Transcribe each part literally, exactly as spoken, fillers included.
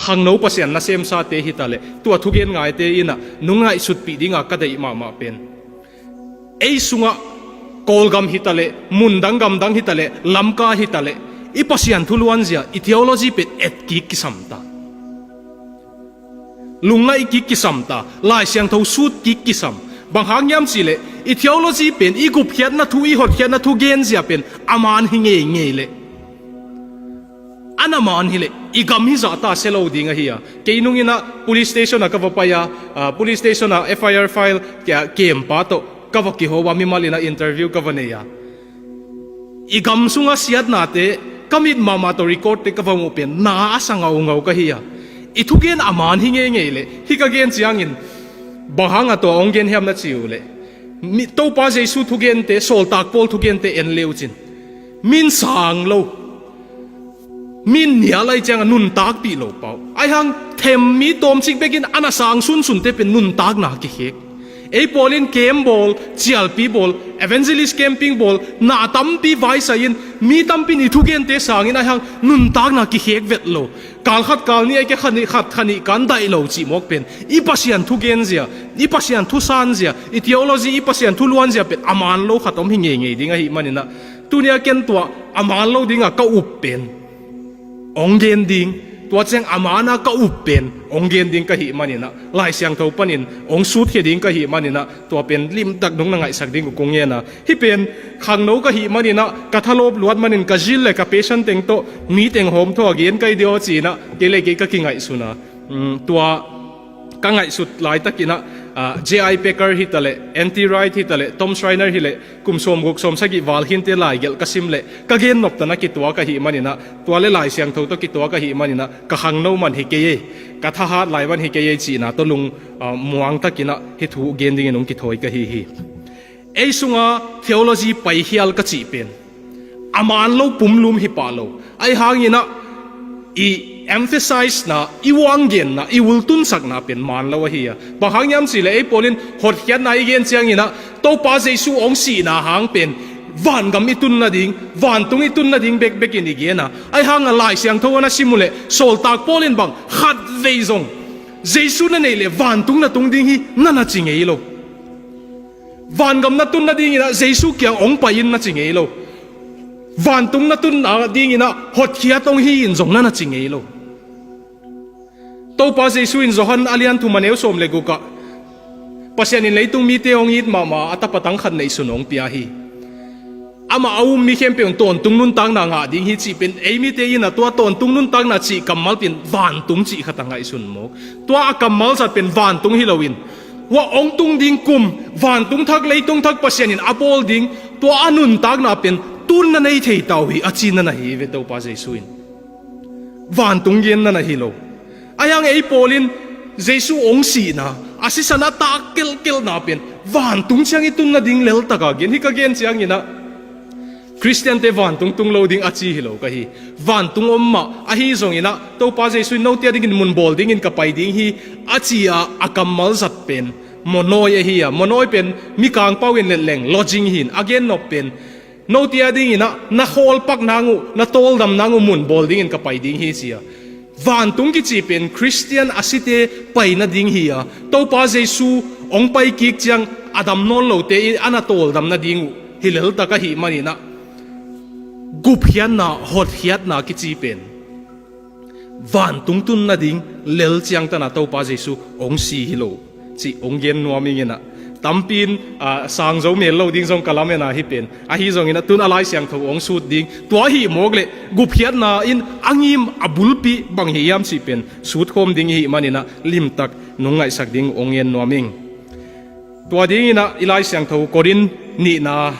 Khangno Pasian nasemsate hi taleh, tua thugen ngaite in ah nong ngaihsutpih dinga ka deih mahmah pen, ei sungah Kawlgam hi taleh, mundang gamdang hi taleh, Lamka hi taleh, i Pasian thu luanzia, i theology pen etkik kisam ta. Lungngaih kik kisam ta, Lai Siangtho sut kik kisam. Bang hang hiam cihleh, i theology pen, i gupkhiatna thu, i hotkhiatna thu genzia pen a man hi ngeingei leh, a na man hileh, i gam hi zahta sia lo ding ahi a. Kei nung in ah police station ah ka va pai a, ah, police station ah F I R file, kei a, kempa tawh ka va kiho a, mimal in ah interview ka va nei a. I gam sunga siatnate, ka mit mahmah tawh record te ka va muh pen, na a sa ngaungau ka hi a. I thugen a man hi ngeingei leh, hih ka gen ciangin, bang hanga tua hong gen hiam na ci uh leh, mi, Topa Jesu thugente, sawltak Paul thugente en le uh cin, min sang lo, min nial ahih ciangin nuntakpih lo pau. Ahi hang, them mi tawmcik bekin a na sang sunsunte pen nuntakna kikhek. Ei pawl in camp bawl, cialpi bawl, evangelist camping bawl, na tampi vaisai in, mi tampi in i thugente sangin, ahi hang, nuntakna kikhek vet lo. Kal khat, kal nih, ahih kei leh kha nih khat, kha nih kan daih lo cih mawk pen, i Pasian thugenzia, i Pasian thusanzia, i theology, i Pasian thu luanzia pen a man lo khat om hi ngeingei ding ahih manin ah, tuni a ken tua a man lo dinga ka up pen hong gen ding, tua ciang a man a ka up pen hong gen ding ka hih manin ah, Lai Siangtho panin hong sutkhia ding ka hih manin ah, tua pen limtak nong na ngaihsak ding uh kong ngen a. Hih pen khangno ka hih manin ah, ka thalawp luat manin ka zeal le ka passion teng tawh mi teng hawmthaw a gen ka hi diam aw ci-in ah, kei le kei ka kingaihsun a. Mm, tua ka ngaihsut laitakin ah, ah, J I Packer hi taleh, N T Wright hi taleh, Tom Schreiner hi leh, kum sawmguk sawmsagih val khinte laigelh ka sim leh, ka gen nop tan a kituak ahih manin ah, tua le Lai Siangtho tawh kituak ahih manin ah, ka khangno man hi kei ei, ka thahat lai man hi kei ei cihna tawh lung, ah, muang takin ah hih thu gen dingin hong kithawi ka hi hi. Ei sunga theology paikhial ka cih pen a man lo pumlum hi pah lo. Ahi hangin ah i emphasize na, i uanggenna, i ultunsakna pen man lo ahi a. Bang hang hiam cihleh ei pawl in hotkhiatna i gen ciangin ah Topa Jesu hong sihna hang pen vangam i tun nading, vantung i tun nading bekbekin i gen a. Ahi hang a Lai Siangtho a na sim uh leh, sawltak Paul in bang khatvei zong Jesu na neih leh vantung na tung ding hi na na ci ngei lo. Vangam na tun nadingin ah Jesu kiang hong pai in na ci ngei lo. Vantung na tun nadingin ah hotkhiat hong hi in zong na na ci ngei lo. Topa Jesu in Johan a lian thum a neu sawm le guk ah, Pasian in leitung mite hong it mahmah a, a Tapa tang khat neihsun hong pia hi. Amah a um mi khempeuh in tawntung nuntakna ngah ding hi cih pen, ei mite in ah tua tawntung nuntakna cih kammal pen vantung cih khat a ngaihsun mawk. Tua a kammal zat pen vantung hi loin, hua hong tung ding kum, vantung thak leitung thak Pasian in a bawl ding, tua a nuntakna pen tun na nei thei ta uh hi a ci na na hi ve Topa Jesu in. Vantung gen na na hi lo. Ahi hang ei pawl in Jesu hong sihna, a sisan a tak kelhkelhna pen vantung ciang i tun nading leltaka gen hi. Ka gen ciangin ah Khristiante vantung tung lo ding a ci hi lo ka hi. Vantung om mah ahi zongin ah, Topa Jesu in note a dingin mun bawl dingin ka pai ding hi a ci a, a kammal zat pen monawi ahi a. Monawi pen Mikang pau in letleng lodging hi in, a gennop pen note a dingin ah na khawlpak nang uh, na tawldam nang uh mun bawl dingin ka pai ding hi ci a. Vantung kici pen Khristian a site pai nading hi a, Topa Jesu hong pai kik ciang a dam nawn lote in a na tawldam nading uh hi leltak ahih manin ah, gupkhiatna, hotkhiatna kici pen vantung tun nading lel ciangtan a Topa Jesu hong si hi lo cih hong gen nuam ing in ah. Tampi in, ah, sang zo mel lo ding zong ka lamen a hih pen. Ahi zongin ah tun a Lai Siangtho hong sut ding, tua ahih mawk leh gupkhiatna in a ngim a bulpi bang hi hiam cih pen sutkhawm ding i hih manin ah limtak nong ngaihsak ding hong ngen nuam ing. Tua dingin ah i Lai Siangtho Korin nihna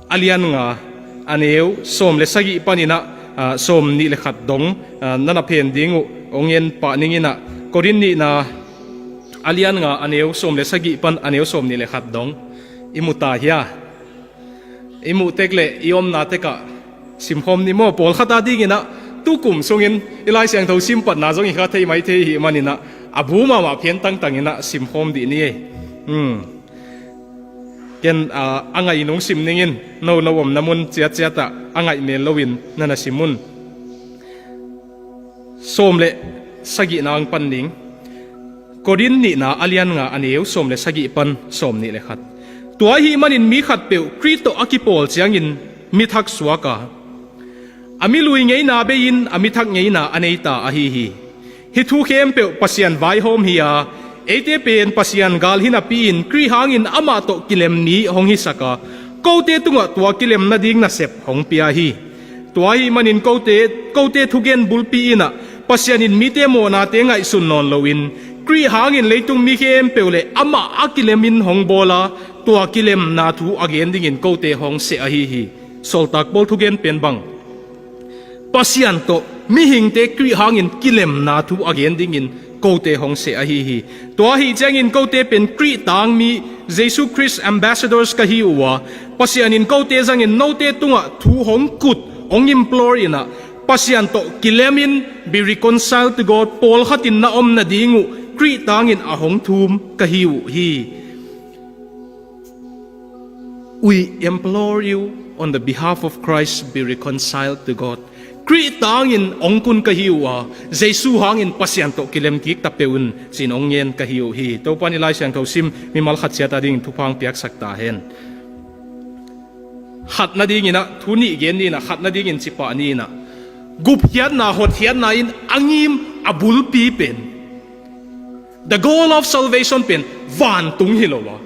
a lian nga a neu sawm le sagih panin ah, ah, sawm nih le khat dong, ah, na na phen ding uh hong ngen pah ning in ah. Korin nihna a lian nga a neu sawm le sagih pan a neu sawm nih le khat dong i mu ta hia? I muh tek leh i omna tekah simkhawm ni maw. Pawlkhat a dingin ah tukum sungin i Lai Siangtho simpatna zong i kha thei mai thei i hih manin ah, a bu mahmah phen tangtangin ah simkhawm dih ni ei. Hmm. Ken, ah, a ngaih nong sim ning in, no, no omna mun ciatciat ah a ngaih mel loin na na sim un. Sawm le sagihna ang pan ding. Korin nihna a lian nga a neu sawm le sagih pan sawm nih le khat. Tua ahih manin mi khatpeuh Khrih tawh a kipawl ciangin mi thak suak a, a mi lui ngeina bei-in a mi thak ngeina a nei ta ahi hi. Hih thu khempeuh Pasian vaihawm hi a, eite pen Pasian gal hi napi-in Khrih hangin amah tawh kilem mi hong hisak a, kote tungah tua kilem nading nasep hong pia hi. Tua ahih manin kote, kote thugen bulpi in ah Pasian in mite mawhnate ngaihsun nawn loin, Khrih hangin leitung mi khempeuh le amah a kilemin hong bawl a, tua kilemna thu a gen dingin kote hong seh ahi hi. Sawltak Paul thugen pen bang, Pasian tawh mihingte Khrih hangin kilemna thu a gen dingin kote hong seh ahi hi. Tua ahih ciangin kote pen Khrih tangmi, Jesu Khrist ambassadors ka hi uh a, Pasian in kote zangin note tungah thu hong kut, hong implore in ah, Pasian tawh kilemin, be reconciled to God, pawlkhatin na om nading uh Khrih tangin a hong thum ka hi uh hi. We implore you on the behalf of Christ, be reconciled to God. Khrih tangin hong kun ka hi uh a, Jesu hangin Pasian tawh kilem kik ta peuh un, ci-in hong ngen ka hi uh hi. Topa in i Lai Siangtho sim mimal khat ciat adingin thupha hong piaksak ta hen. Khat nadingin ah, thu nih gen ni in ah, khat nadingin ci pah ni in ah, gupkhiatna, hotkhiatna in a ngim a bulpi pen, the goal of salvation pen vantung hi lo a.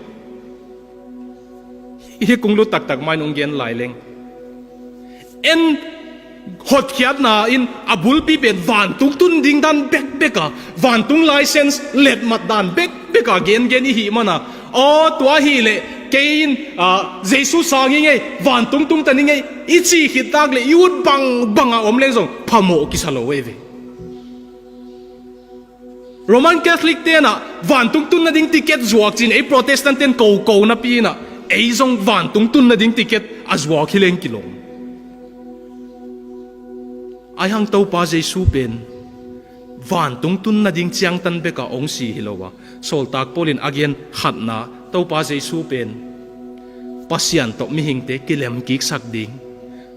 Hih kong lut taktak ma-in hong gen lai leng. En, hotkhiatna in a bulpi pen vantung tun ding dan bekbek a, vantung license letmat dan bekbek a gengen i hih man a, aw, tua ahih leh kei in, ah, Jesu sang ing ei, vantung tung ta ning ei, i cih khit tak leh i ut bangbang a om leng zong phamawh kisa lo ei ve. Roman Catholic ten ah vantung tun nading ticket zuak ci-in ei Protestant ten koko napi in ah, ei zong vantung tun nading ticket a zuak hi leng kilawm. Ahi hang Topa Jesu pen vantung tun nading ciangtan bek a hong si hi lo a, Sawltak Paul in a gen khatna, Topa Jesu pen Pasian tawh mihingte kilem kiksak ding,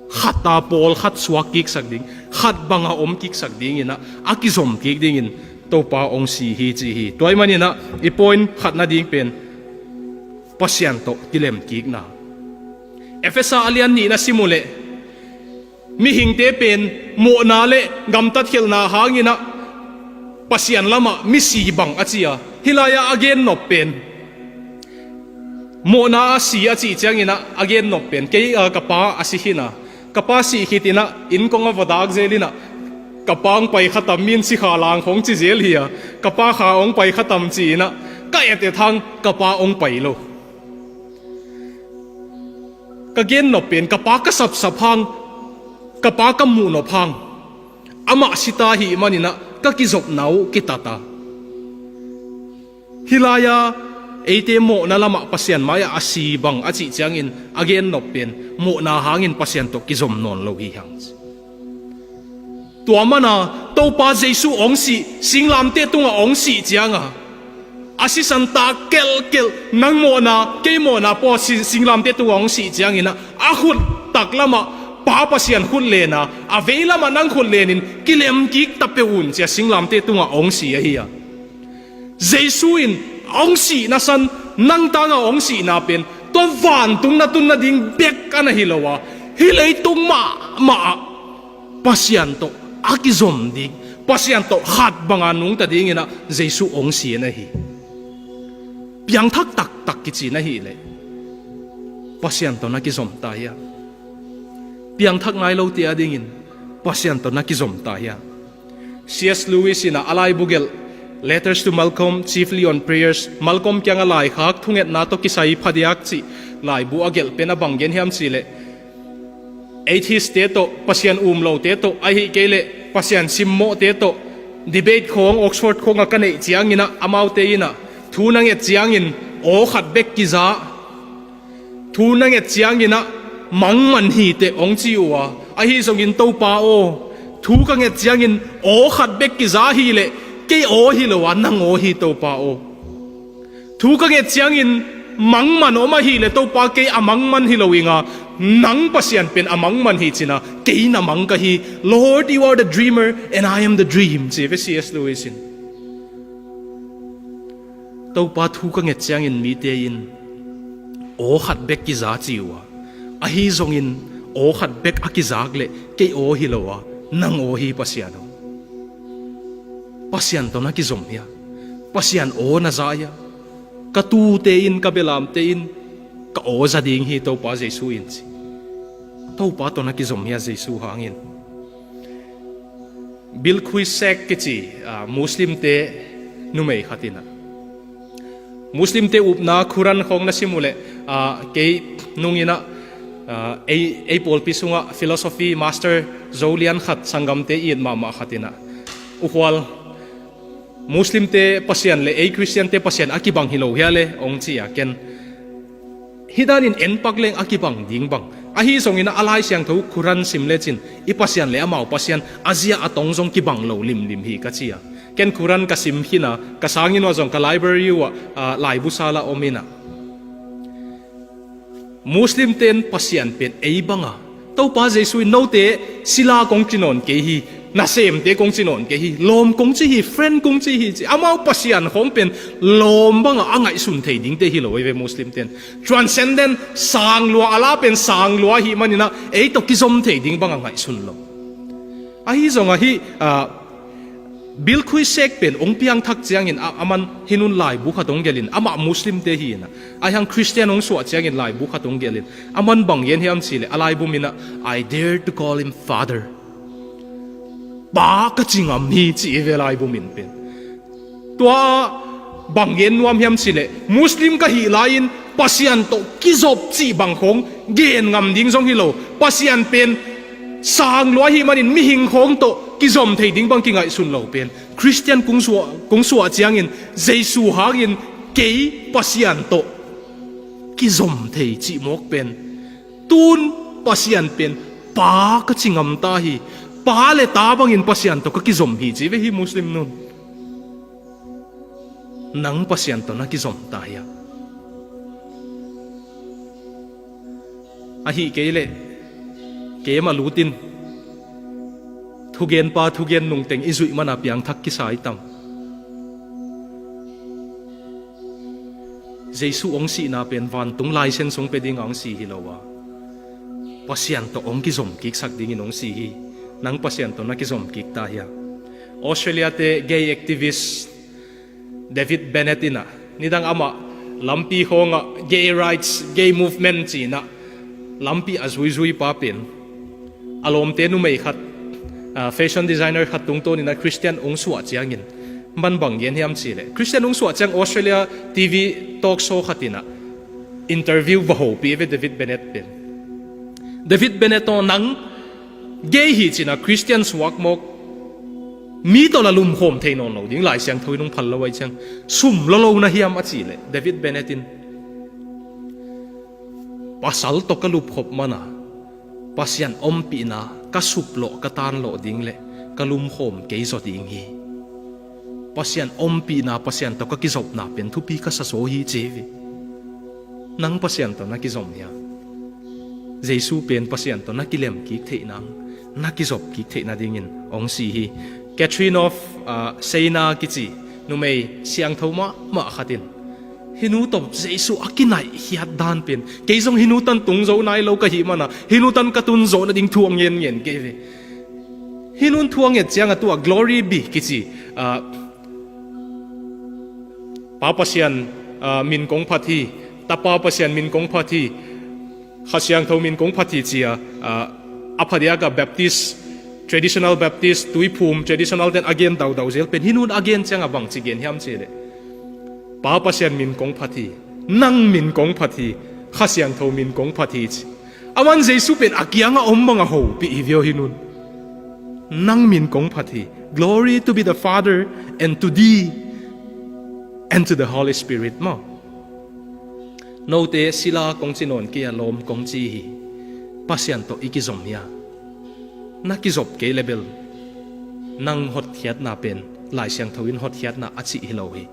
khat a pawlkhat suak kiksak ding, khat bang a om kiksak dingin ah, a kizom kik dingin Topa hong si hi ci hi. Tua ahih manin ah i point khat nading pen Pasian tawh kilem kikna. Efesa a lian nihna sim uh leh, mihingte pen mawhna le gamtat khelhna hangin ah Pasian lamah misi bang a ci a, hih lai-ah a gennop pen mawhna a si a cih ciangin ah a gennop pen, kei, ah, ka pa a si khin a, ka pa sih khit in ah inn kong a va dak zel in ah, ka pa hong pai kha tam, mi in sikha lang khong ci zel hi a, ka pa kha hong pai kha tam ci in ah ka et et hang ka pa hong pai lo. Ka gennop pen ka pa ka sapsap hang, ka pa ka muhnop hang, amah si ta ahih manin ah ka kizopna uh kitat a. Hih lai-ah eite mawhna lamah Pasian mai-ah a si bang a cih ciangin a gennop pen mawhna hangin Pasian tawh kizom nawn lo hi hang. Tua mana Topa Jesu hong sih, singlamteh tungah hong sih cianga, a sisan tak kelhkelh, nang mawhna, kei mawhna pua si-, singlamteh tungah hong sih ciangin ah, a khut taklamah Pa Pasian khut lena, a veilamah nang khut lenin kilem kik ta peuh un ci-a singlamteh tungah hong si ahi a. Jesu in hong sihna san, nang tangah hong sihna pen tua vantung na tun nading bek a na hi lo a, hih leitung mahmah ah Pasian tawh a kizom ding, Pasian tawh khat banga nungta dingin ah Jesu hong si na hi. Piangthak taktak kici na hih leh Pasian tawh na kizom ta hiam? Piangthak nai lote adingin Pasian tawh na kizom ta hiam? C S Lewis in ah a laibu gelh, Letters to Malcolm, Chiefly on Prayers, Malcolm kiangah laikhak thungetna tawh kisai phadiak cih laibu a gelh pen a bang gen hiam cih leh, atheist-te tawh, Pasian um lote tawh, ahih kei leh Pasian simmawhte tawh debate khawng, Oxford khawngah ka neih ciangin ah, amaute in ah thu na nget ciangin aw khat bek kiza, thu na nget ciangin ah mangman hi teh hong ci uh a, ahi zongin Topa aw, thu ka nget ciangin aw khat bek kiza hi leh kei aw hi lo a, nang aw hi Topa aw. Thu ka nget ciangin mangman om ahih leh Topa kei a mangman hi lo ing a, Nang Pasian pen a mang man hi cina, kei na mang ka hi. Lord, you are the dreamer and I am the dream, ci ve C S Lewis in. Topa thu ka nget ciangin mite in aw khat bek kiza ci uh a, ahi zongin aw khat bek a kizak leh kei aw hi lo a, nang aw hi, Pasian aw. Pasian tawh na kizom hia? Pasian aw na za hia? Ka tute in, ka belamte in ka aw za ding hi, Topa Jesu in, ci. Topa tawh na kizom hia Jesu hangin? Bilquis Sheikh kici, ah, Muslimte numei khat in ah, Muslimte upna Quran khawng na sim uh leh, ah, kei nung in ah, ah, ei, ei pawlpi sungah philosophy master zo lian khat, sanggamte it mahmah khat in ah, U Khual, Muslimte Pasian le ei Khristiante Pasian a kibang hi lo hia le, hong ci a, ken hih danin en pak leng a kibang ding bang. Ahi zongin a Lai Siangtho Quran sim lecin i Pasian le amau Pasian a zia a tong zong kibang lo limlim hi, ka ci a. Ken Quran ka sim khin a, ka sanginn uah zong ka library uah, ah, laibu sal ah om in ah, Muslimte in Pasian pen ei bang a, Topa Jesu in note sila kong ci nawn kei hi, nasemte kong ci nawn kei hi, lawm kong ci hi, friend kong ci hi, ci. Amau Pasian khawng pen lawm bang a a ngaihsun thei dingte hi lo ei ve Muslimte in. Transcendent, sang lua, a la pen sang lua ahih manin ah ei tawh kizom thei ding bang a ngaihsun lo. Ahi zong ahi, ah, Bilquis Sheikh pen hong piangthak ciangin a, aman hih nun laibu khat hong gelh in, amah Muslimte hi in ah, ahi hang Khristian hong suah ciangin laibu khat hong gelh in, aman bang gen hiam cih leh a laibu min ah, "I dare to call him Father." Pa ka ci ngam hi, ci ei ve laibu min pen. Tua bang gen nuam hiam cih leh Muslim ka hih lai-in Pasian tawh kizop cih bang khawng gen ngam ding zong hi lo. Pasian pen sang lua ahih manin mihing khawng tawh kizom thei ding bang kingaihsun lo pen, Khristian kong suah, kong suah ciangin Jesu hangin kei Pasian tawh kizom thei cih mawk pen, tun Pasian pen Pa ka ci ngam ta hi. Pa le ta bangin Pasian tawh ka kizom hi, ci ve hi Muslim nun. Nang Pasian tawh na kizom ta hia? Ahih kei leh keima lutin thugenpa thugen nungteng i zuih mana piangthak kisa i tam? Jesu hong sihna pen vantung license hong pia dingin hong si hi lo a, Pasian tawh hong kizom kiksak dingin hong si hi. Nang Pasian tawh na kizom kik ta hia? Australia-te gay activist David Bennett in ah, nidang amah lampi khawngah gay rights, gay movement ci-in ah lampi a zuizui pa pen, a lawmte numei khat, ah, fashion designer khat tungtawnin ah Khristian hong suah ciangin, man bang gen hiam cih leh, Khristian hong suah ciang Australia T V talk show khat in ah interview va hopih ve David Bennett pen. David Bennett aw, nang gay hi cin ah Khristian suak mawk mi tawh la lumkhawm thei nawn lo ding, Lai Siangtho in hong phal lo ahih ciang, sum lolo na hiam a cih leh, David Bennett in, pasal tawh ka lupkhop mana Pasian ompihna ka suplawh, ka tanlawh ding leh ka lumkhawm kei zaw ding hi. Pasian ompihna, Pasian tawh ka kizopna pen thupi ka sa zaw hi, ci hi. Nang Pasian tawh na kizom hia? Jesu pen Pasian tawh na kilem kik theih nang, na kizop kik theih nadingin hong si hi. Catherine of, ah, Siena kici numei siangtho mahmah khat in, hih nu tawh Jesu a kinaihkhiat dan pen, kei zong hih nu tan tung zo nai lo ka hih mana, hih nu tan ka tun zawh nading thu a ngenngen kei ve. Hih nun thu a nget ciang a tu-a Glory be kici, ah, Pa Pasian, ah, min kong phat hi, Tapa Pasian min kong phat hi, Kha Siangtho min kong phat hi ci-a, ah, a phadiak a Baptist, traditional Baptist, tuiphum traditional ten a gen daudau zel pen, hih nun a gen ciang a bangci gen hiam cih leh, Pa Pasian min kong phat hi, nang min kong phat hi, Kha Siangtho min kong phat hi, ci. Aman Jesu pen a kiangah om bang a hopih hi viau hih nun. Nang min kong phat hi. Glory to be the Father and to Thee and to the Holy Spirit, maw. Note sila kong ci nawn kei a, lawm kong ci hi. Pasian tawh i kizom hia? Na kizop kei leh bel nang hotkhiatna pen Lai Siangtho in hotkhiatna a cih hi lo hi.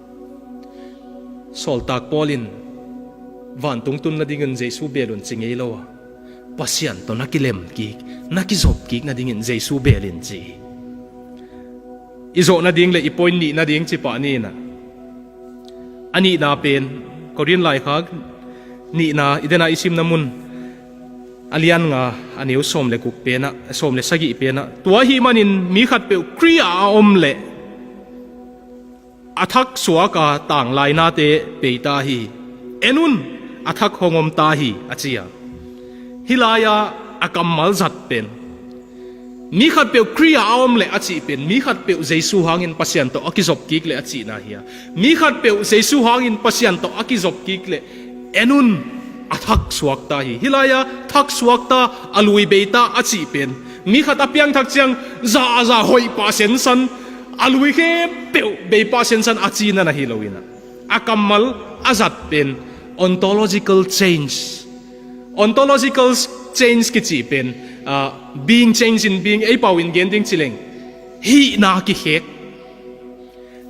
Sawltak Paul in vantung tun nadingin Jesu bel un ci ngei lo a, Pasian tawh na kilem kik, na kizop kik nadingin Jesu bel in ci hi. I zawh nading le i point nihna ding ci pah ni in ah, a nihna pen Korin laikhak nihna i den a i simna mun a lian nga a neu sawm le guk pen ah, sawm le sagih pen ah, tua ahih manin mi khatpeuh Khrih ah a om leh a thak suak a tanglainate bei ta hi. En un, a thak hong om ta hi, a ci a. Hih lai-ah a kammal zat pen, mi khatpeuh Khrih ah a om leh a cih pen, mi khatpeuh Jesu hangin Pasian tawh a kizop kik leh a cihna hi a. Mi khatpeuh Jesu hangin Pasian tawh a kizop kik leh, en un, a thak suak ta hi. Hih lai-ah thak suak ta, a lui bei ta a cih pen, mi khat a piangthak ciang za a za hoih pah sensan, a lui khempeuh bei pah sensan a cihna na hi lo in ah, a kammal a zat pen ontological change. Ontological change kici pen, ah, being, change in being, ei pau in gen ding ci leng, hihna kikhek.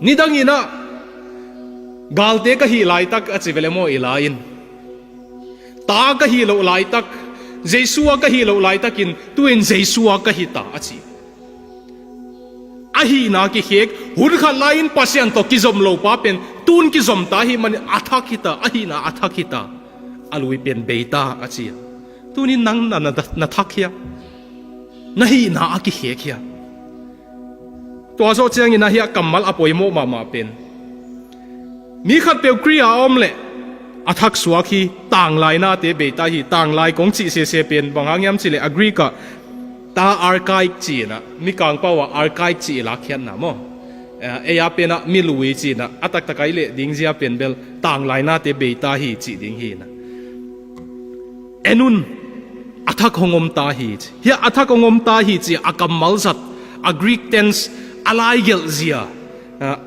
Nidang in ah galte ka hih laitak a ci ve le maw i la in, ta ka hih loh laitak, Jesu a ka hih loh laitakin tu-in Jesu a ka hi ta a ci. A hihna kikhek, hun khat lai-in Pasian tawh kizom lo pa pen tun kizom ta ahih manin a thak hi ta, a hihna a thak hi ta, a lui pen bei ta a ci a. Tuni nang na, na, na thak hia? Na hihna a kikhek hia? Tua zawh ciangin ah hih kammal a poimawh mahmah pen, mi khatpeuh Khrih ah a om leh a thak suak hi, tanglainate bei ta hi. Tanglai kong cih sese pen bang hang hiam cih leh a Greek ah ta archaic ci in ah, Mikang pau ah archaic cih i lakkhiatna maw? Eh, ei a pen ah mi lui ci in ah, a taktak a i leh ding zia pen bel tanglainate bei ta hi cih ding hi in ah. En un, a thak hong om ta hi ci. Hih a thak hong om ta hi ci a kammal zat, a Greek tense, a laigelh zia, ah,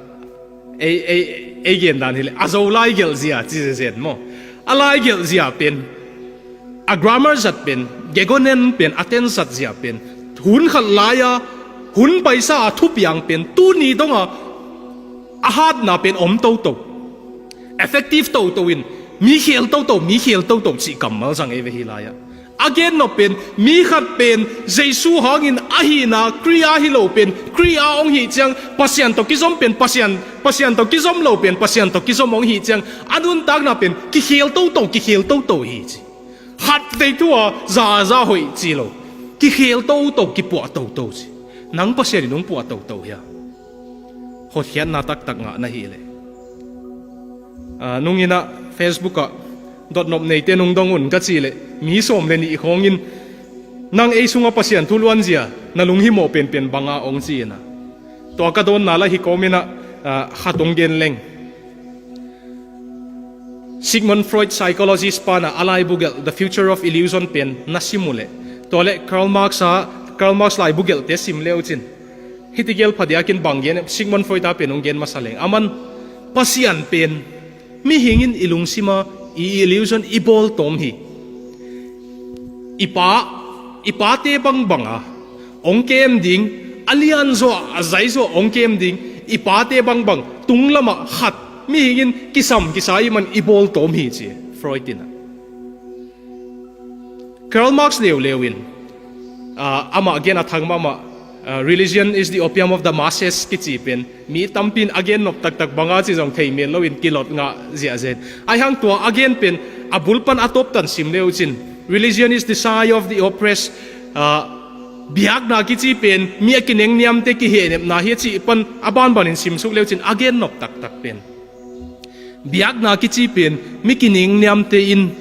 ei, ei, ei gen dan hi leh a Zo laigelh zia ci zenzen maw? A laigelh zia pen, a grammar zat pen, gegonen pen, a tense zat zia pen, hun khat lai-a hun paisa a thupiang pen tuni dong a a hatna pen om toto, effective toto in, mi khel toto, mi khel toto cih kammal zang ei ve hih lai-ah. A gennop pen, mi khat pen Jesu hangin a hihna Khrih a hi lo pen Khrih a hong hih ciang, Pasian tawh kizom pen Pasian, Pasian tawh kizom lo pen Pasian tawh kizom hong hih ciang, a nuntakna pen kikhel toto, kikhel toto hi ci. Khatvei thu a za a za hoih ci lo, kikhel toto, kipuah toto ci. Nang Pasian in hong puah toto hia? Hotkhiatna taktak ngah na hih leh, ah, nung in ah Facebook ah dotnop neite nung dong un ka cih leh, mi sawm le nih khawng in, nang ei sungah Pasian thu luanzia na lunghimawh penpen bang a hong ci in ah. Tua ka dawnna lah hi kawm in ah, ah, khat hong gen leng. Sigmund Freud, psychologist pa in ah, a laibu gelh The Future of Illusion pen na sim uh leh, tua leh Karl Marx a, Karl Marx laibu gelhte sim le uh cin, hih tegel phadiakin bang gen, Sigmund Freud a pen hong gen masa leng. Aman, Pasian pen mihing in i lungsim a i illusion, i bawltawm hi. I pa, i pate bangbang a hong kem ding, a lianzaw a, a zaizaw a hong kem ding i pate bangbang tunglam ah khat mihing in kisam kisa ahih man i bawltawm hi ci, Freud in ah. Karl Marx leuleu in, ah, amah gen a thak mahmah, ah, "Religion is the opium of the masses" kici pen mi tampi in a gennop taktak bang a ci zong thei mel lo in kilot ngah ziahziah in. Ahih hang tua a gen pen a bul pan a tawp tan sim le uh cin, "Religion is the sigh of the oppressed." Ah, biakna kici pen mi a kinengniamte kihehnepna hi a cih pan a banban in simsuk le uh cin, a gennop taktak pen biakna kici pen mi kinengniamte in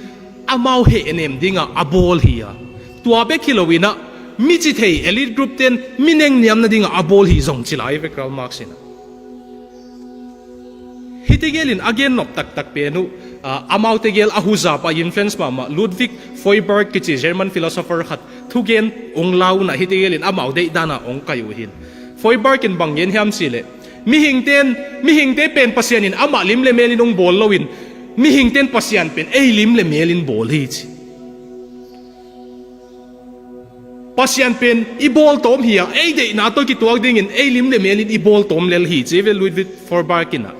amau hehnem ding a a bawl hi a. Tua bek hi lo in ah, mi cithei elite group ten mi nengniam nading a a bawl hi zong ci lai ve Karl Marx in ah. Hih tegel in a gennop taktak pen uh, ah, amau tegel a huzap a influence mahmah Ludwig Feuerbach kici German philosopher khat thugen hong la un ah, hih tegel in amau deih dan a hong kai uh hi. Feuerbach in bang gen hiam cih leh, mihingte in, mihingte pen Pasian in amah lim le mel in hong bawl lo in, mihingte in Pasian pen ei lim le mel in bawl hi ci. Pasian pen i bawltawm hi a, ei deihna tawh kituak dingin ei lim le mel in i bawltawm lel hi ci ve Ludwig Feuerbach in ah.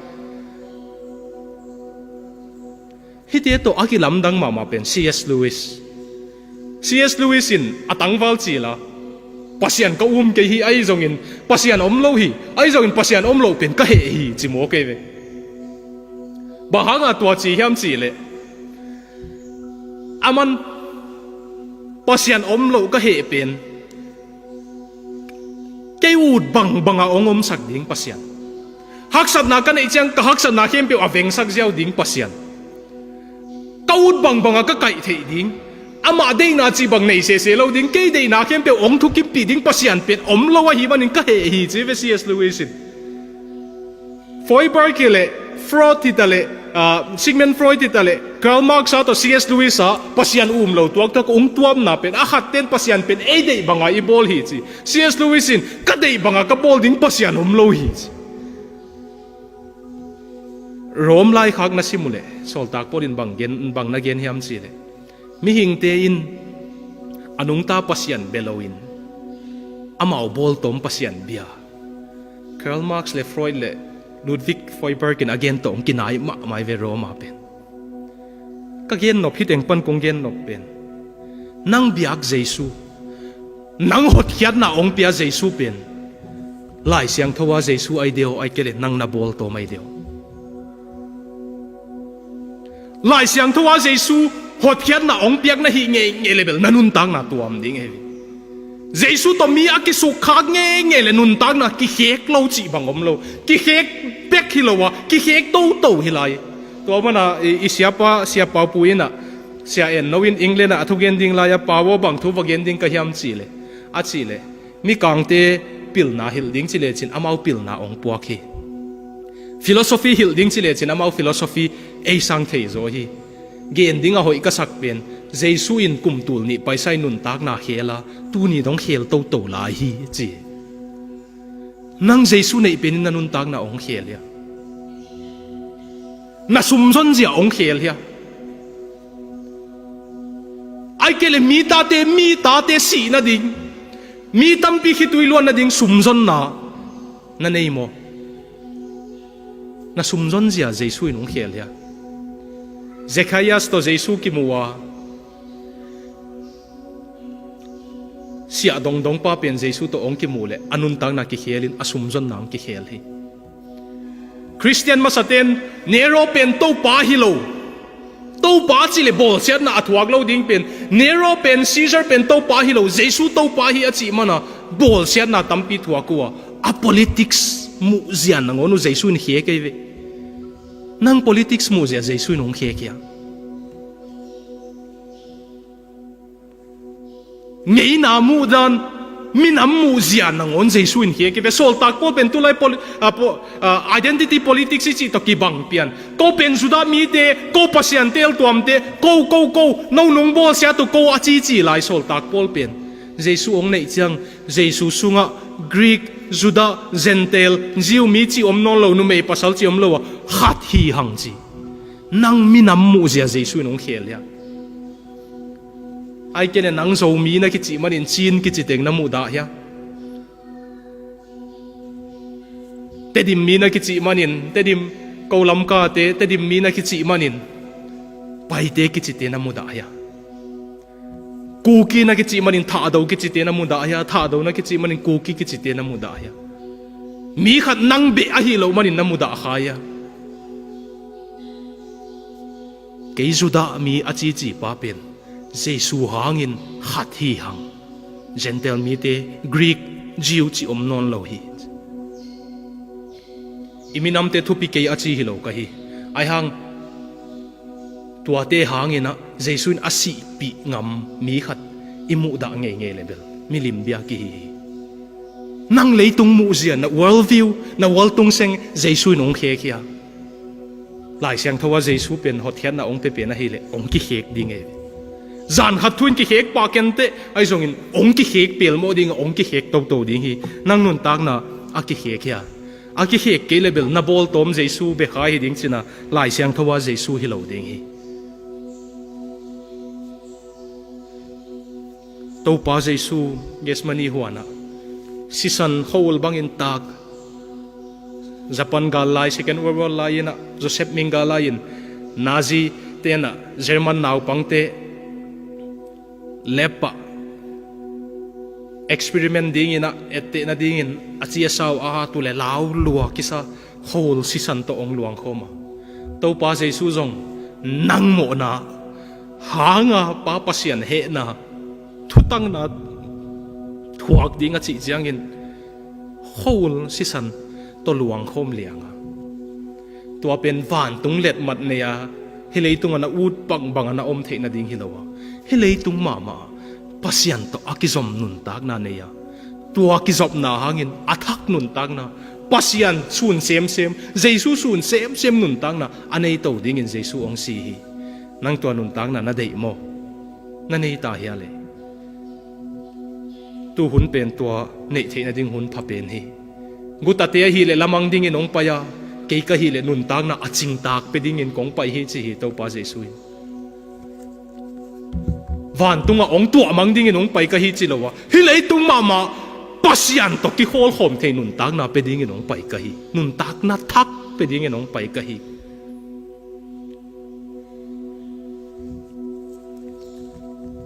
Hihte tawh a kilamdang mahmah pen C S Lewis. C S Lewis in a tangval cil a, Pasian ka um kei hi, ahi zongin Pasian om lo hi, ahi zongin Pasian om lo pen ka heh hi, ci maw kei ve. Bang hanga tua ci hiam cih leh, aman Pasian om lo ka heh pen kei ut bangbanga hong omsak ding Pasian. Haksatna ka neih ciang ka haksatna khempeuh a vengsak ziau ding Pasian. Ka ut bangbanga ka kaih theih ding, amah deihna cih bang nei sese lo ding, kei deihna khempeuh hong thukimpih ding Pasian pen om lo ahih manin ka heh hi, ci ve C S Lewis in. Feuerbach hi leh, Freud hi ta leh, ah, Sigmund Freud hi ta leh, Karl Marx a tawh C S Lewis a Pasian um lo tuaktuak hong tuamna pen, a khat ten Pasian pen ei deih banga i bawl hi, ci. C S Lewis in ka deih banga ka bawl ding Pasian om lo hi, ci. Rom laikhak na sim uh leh Sawltak Paul in bang gen, bang na gen hiam cih leh, mihingte in a nungta Pasian bia loin amau bawltawm Pasian bia. Karl Marx le Freud le Ludwig Feuerbach in a gen tawh hong kinai mahmah hi ve Roma pen. Ka gen nop, hih teng pan kong gen nop pen, nang biak Jesu, nang hotkhiatna hong pia Jesu pen Lai Siangtho a Jesu ai deuh, ai kei leh nang na bawltawm ai deuh. Lai Siangtho a Jesu hotkhiatna hong piak na hih ngeingei leh bel na nuntakna tuam ding hi. Jesu tawh mi a kisukkhak ngeingei leh nuntakna kikhek lo cih bang om lo. Kikhek pek hi lo a, kikhek toto hi lai. Tua mana i, i siapa, Sia Pau Pu in ah, Sia En No in England ah a thugen ding lai-a, Pau aw, bang thu va gen ding ka hiam cih leh, a cih leh, mikangte pilna hilh ding ci lecin amau pilna hong puak hi. Philosophy hilh ding ci lecin amau philosophy ei sang thei zaw hi. Gen ding a hoih ka sak pen, Jesu in kum tul nih paisa in nuntakna khel a, tuni dong khel toto lai hi, ci. Nang Jesu neih penin na nuntakna hong khel hia? Na sumzonzia hong khel hia? Ai kei leh mi tate, mi tate sih nading, mi tampi khitui luan nading sumzonna na nei maw? Na sumzonzia Jesu in hong khel hia? Zacchaeus tawh Jesu kimu a, siah dongdong pa pen Jesu tawh hong kimuh leh a nuntakna kikhelin a sumzonna hong kikhel hi. Khristian masaten Nero pen Topa hi lo, Topa cih leh bawlsiatna a thuak lo ding pen, Nero pen, Caesar pen Topa hi lo, Jesu Topa hi a cih mana bawlsiatna tampi thuak uh a, a politics muhzia nangawn uh Jesu in khek hi ve. Nang politics muhzia Jesu in hong khek hia? Ngeina muhdan, minam muhzia nangawn Jesu in khek hi ve. Sawltak Paul pen tulai poli-, a, po-, a, identity politics i cih tawh kibang pian. Ko pen Judah mite, ko Pasian teeltuamte, ko, ko, ko, no nung bawlsiat uh ko a cici lai Sawltak Paul pen. Jesu hong neih ciang, Jesu sungah Greek, Judah, Gentile, Jew mi cih om nawn lo, numei pasal cih om lo a, khat hi hang ci. Nang minam muhzia Jesu in hong khel hia? Ai kei leh nang Zomi na kicih manin Chin kici teng na muhdah hia? Tedim mi na kicih manin, Tedim, ko Lamkate, Tedim mi na kicih manin Paite kicite na muhdah hia? Kuki na kicih manin Thahdo kicite na muhdah hia? Thahdo na kicih manin Kuki kicite na muhdah hia? Mi khat nang beh ahi loh manin na muhdah kha hia? Kei Judah mi a cici pa pen Jesu hangin khat hi hang. Gentile mite, Greek, Jew cih om nawn lo hi. I minamte thupi kei a ci hi lo ka hi. Ai hang, tuate hangin ah Jesu in a sihpih ngam mi khat i muhdah ngeingei leh bel milim bia kihi hi. Nang leitung muhzia, na world view, na world tungseng Jesu in hong khek hia? Lai Siangtho a Jesu pen hotkhiatna hong pia pen ahih leh hong kikhek ding hi. Zan khat thu in kikhek pah kenteh, ahi zongin hong kikhek pelmawh ding, hong kikhek toto ding hi. Nang nuntakna a kikhek hia? A kikhek kei leh bel na bawltawm Jesu bia kha hi ding cihna Lai Siangtho a Jesu hi lo ding hi. Topa Jesu Gethsemane huanah sisan khua-ul bangin tak. Japan gal lai, Second World War lai-in ah Joseph Mengele in Nazi-te in ah German naupangte Lab ah experiment dingin ah, etteh nadingin a ciasau a, tu le lau lua kisa khuahul sisan tawh hong luangkhawm a, Topa Jesu zong nang mawhna hanga Pa Pasian hehna thutakna thuak ding a cih ciangin khuahul sisan tawh luangkhawm liang a. Tua pen vantung letmat nei a, hih leitung a na ut bangbang a na om theih nading hi lo a, hih leitung mahmah ah Pasian tawh a kizom nuntakna nei a, tua kizopna hangin a thak nuntakna, Pasian sun semsem, Jesu sun semsem nuntakna a nei to dingin Jesu hong si hi. Nang tua nuntakna na deih maw? Na nei ta hia le? Tu hun pen tua neih theih nading hun pha pen hi. Gutate ahih leh lamang dingin hong pai a, kei ka hih leh nuntakna a cingtak pia dingin kong pai hi, ci hi Topa Jesu in. Vantungah hong tuahmang dingin hong pai ka hi, ci lo a, hih leitung mahmah Pasian tawh kikhawlkhawm thei nuntakna pia dingin hong pai ka hi. Nuntakna thak pia dingin hong pai ka hi.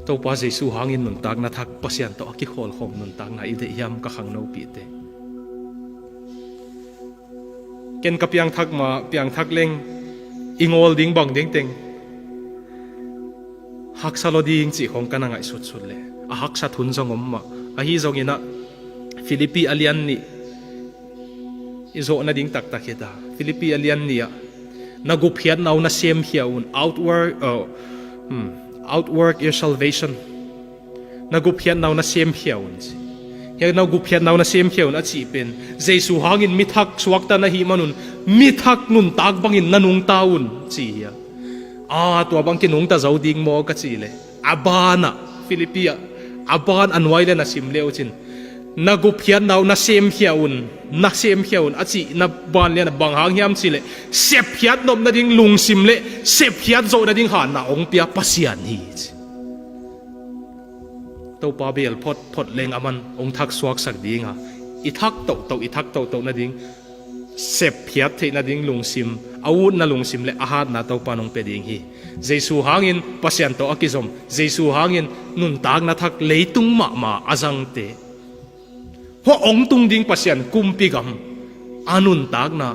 Topa Jesu hangin nuntakna thak, Pasian tawh a kikhawlkhawm nuntakna i deih hiam, ka khangnopihte? Ken ka piangthak mah, piangthak leng i ngawl ding bang ding teng haksa lo ding cih khawng ka na ngaihsutsut le a haksat hun zong om mah. Ahi zongin ah Philippi a lian nih i zawh nading taktak hi ta. Philippi a lian nih ah, na gupkhiatna uh na semkhia un, outwork, uh, hmm, outwork your salvation. Na gupkhiatna uh na semkhia un, ci. Hiah na gupkhiatna uh na semkhia un a cih pen Jesu hangin mi thak suakta na hih manun mi thak nuntak bangin na nungta un, ci hi a. A, tua bang kinungta zo ding maw ka cih leh, a banah, Philippi ah a ban a nuai le na sim le uh cin, na gupkhiatna uh na semkhia un, na semkhia un a cihna ban lian ah bang hang hiam cih leh, sepkhiat nop nading lungsim le sepkhiat zoh nading hanna hong pia Pasian hi, ci. Topa bel photphot leng aman hong thak suaksak ding a, i thak tohtoh, i thak tohtoh nading, sepkhiat theih nading lungsim, a utna lungsim le a hatna Topa in hong pia ding hi. Jesu hangin Pasian tawh a kizom, Jesu hangin nuntakna thak leitung mahmah a zangte, hua hong tung ding Pasian kumpi gam a nuntakna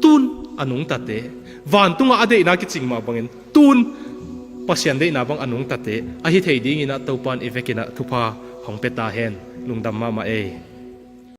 tun a nungtate, vantungah a deihna kicing mah bangin tun Pasian deihna bang a nungtate ahi thei dingin ah Topa in i vekin ah thupha hong pia ta hen. Lungdam mahmah ei.